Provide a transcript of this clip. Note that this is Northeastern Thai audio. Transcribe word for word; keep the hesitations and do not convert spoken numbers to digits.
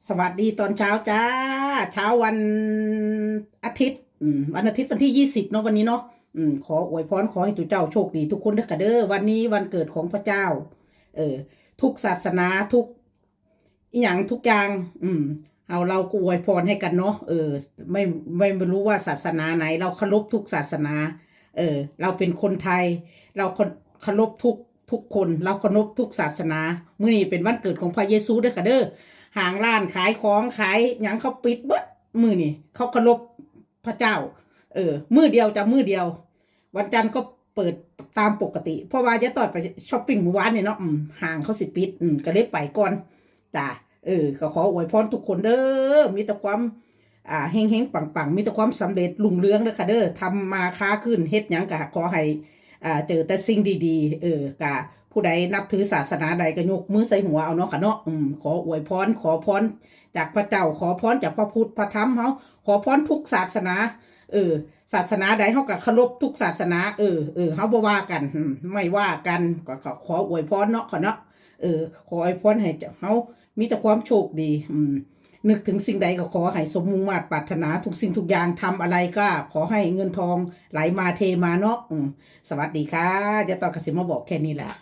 สวัสดีตอนเช้าจ้า เช้าวันอาทิตย์ อืม วันอาทิตย์วันที่ยี่สิบเนาะ วันนี้เนาะ อืม ขออวยพร ขอให้ทุกเจ้าโชคดีทุกคนเด้อค่ะเด้อ วันนี้วันเกิดของพระเจ้า เออ ทุกศาสนา ทุก อิหยังทุกอย่าง อืม เอา เราก็อวยพรให้กันเนาะ เออ ไม่ ไม่ ไม่รู้ว่าศาสนาไหน เราเคารพทุกศาสนา เออ เราเป็นคนไทย เราเคารพทุก ทุกคน เราเคารพทุกศาสนา มื้อนี้เป็นวันเกิดของพระเยซูเด้อค่ะเด้อ ห้างร้านขายของขายหยังเขาปิดเบิด มื้อนี้เขาเคารพพระเจ้า เออ มื้อเดียวจ้ะ มื้อเดียว วันจันทร์ก็เปิดตามปกติ เพราะว่ายายต้อยไปช้อปปิ้งมื้อวานนี่เนาะ อืม ห้างเขาสิปิด อืม ก็เลยไปก่อนจ้ะ เออ ก็ขออวยพรทุกคนเด้อ มีแต่ความ อ่า เฮงๆ ปังๆ มีแต่ความสำเร็จรุ่งเรืองเด้อค่ะเด้อ ทำมาค้าขึ้น เฮ็ดหยังก็ขอให้ อ่า เจอแต่สิ่งดีๆ เออ กะผู้ใดนับถือศาสนาใดก็ยกมือใส่หัวเอาเนาะค่ะเนาะ อืม ขออวยพร ขอพรจากพระเจ้า ขอพรจากพระพุทธพระธรรมเฮา ขอพรทุกศาสนา เออ ศาสนาใดเฮาก็เคารพทุกศาสนา เออ เออ เฮาบ่ว่ากัน อืม ไม่ว่ากัน ก็ ก็ขออวยพรเนาะค่ะเนาะ เออ ขออวยพรให้เฮามีแต่ความโชคดี อืม นึกถึงสิ่งใดก็ขอให้สมมุ่งมาดปรารถนาทุกสิ่งทุกอย่าง ทำอะไรก็ขอให้เงินทองไหลมาเทมาเนาะ อืม สวัสดีค่ะ ยายต้อยก็สิมาบอกแค่นี้แหละ